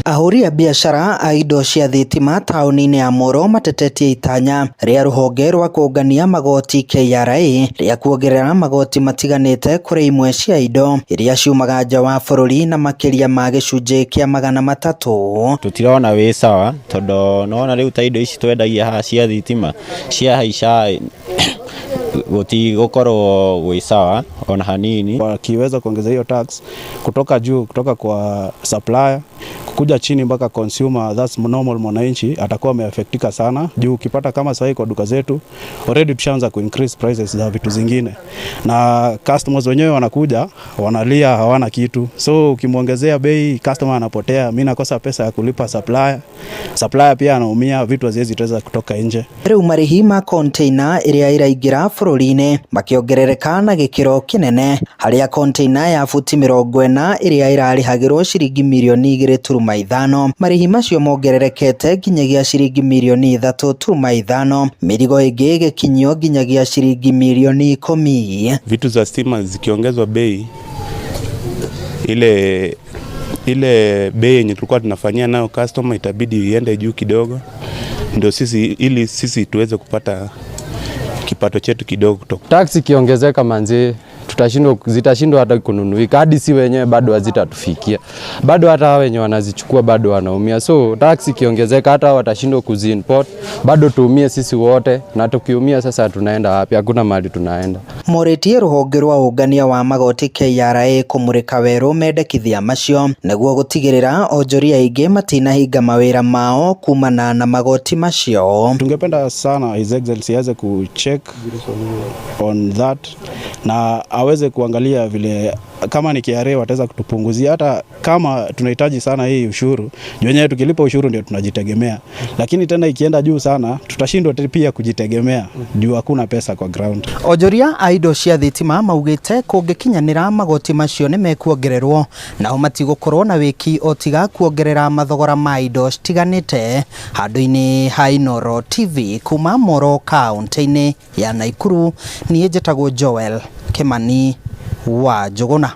Ahũri a biacara a indo cia thitima taũni-inĩ ya Moro matetetie itanya rĩa rũhonge rwa kũngania magoti KRA rĩa kuongerera magoti matiganĩte kũrĩ imwe cia indo iria ciumaga nja wa bũrũri na makĩria ma gĩcunjĩ kĩa 300. Tutirona wĩ sawa tondũ nona rĩu ta indo ici twendagia haha cia thitima ciahaica gũtigũkorwo gwĩ sawa ona hanini. Wakiweza kuongeza hiyo tax kutoka juu, kutoka kwa supplier kukuja chini mpaka consumer, that's normal mwananchi atakuwa ameaffectika sana, juu ukipata kama sahii kwa duka zetu already tushaanza ku increase prices za vitu zingine, na customers wenyewe wanakuja wanalia hawana kitu, so ukimwongezea bei customer anapotea, mimi nakosa pesa ya kulipa supplier, supplier pia anaumia, vitu haziwezi teza kutoka nje. Rĩu marĩhi ma container ĩrĩa ĩraingĩra bũrũri-inĩ makĩongerereka na gĩkĩro kĩnene, harĩa container ya buti 40 ĩrĩa ĩrarĩhagĩrwo ciringi mirioni 2.5, marĩhi macio mongererekete nginyagia ciringi mirioni 3.5, mĩrigo ĩngĩ ĩgĩkinyio nginyagia ciringi mirioni 10. Vitu za stima zikiongezwa bei, ile ile bei yenye tulikuwa tunafanyia nayo customer itabidi iende juu kidogo, ndio sisi ili sisi tuweze kupata kipato chetu kidogo kutoka. Tax ikiongezeka manzi, tutashindwa, zitashindwa hata kununuika, hadi si wenyewe bado hazitatufikia, bado hata hao wenye wanazichukua bado wanaumia. So tax ikiongezeka, hata watashindwa kuziimport, bado tuumie sisi wote, na tukiumia sasa tunaenda wapi? Hakuna mahali tunaenda. Morĩtie rũhonge rwa ũngania wa magoti KRA kũmũrĩka werũ mendekithia macio nĩguo gũtigĩrĩra onjoria aingĩ matinahinga mawĩra mao kumana na magoti macio. Tungependa sana His Excellency aweze kucheck on that na aweze kuangalia vile kama ni KRA wataweza kutupunguzia, hata kama tunahitaji sana hii ushuru juu wenyewe tukilipa ushuru ndio tunajitegemea, lakini tena ikienda juu sana tutashindwa pia kujitegemea juu hakuna pesa kwa ground. Onjoria a indo cia thitima maugĩte kũngĩkinyanĩra magoti macio nĩ mekuongererwo, nao matigũkorwo na wĩki o tiga kuongerera mathogora ma indo citiganĩte. Handũ-inĩ ha Inooro TV kuma Moro kaunti-inĩ ya Nakuru, niĩ njĩtagwo Joel Kimani wa Njũgũna.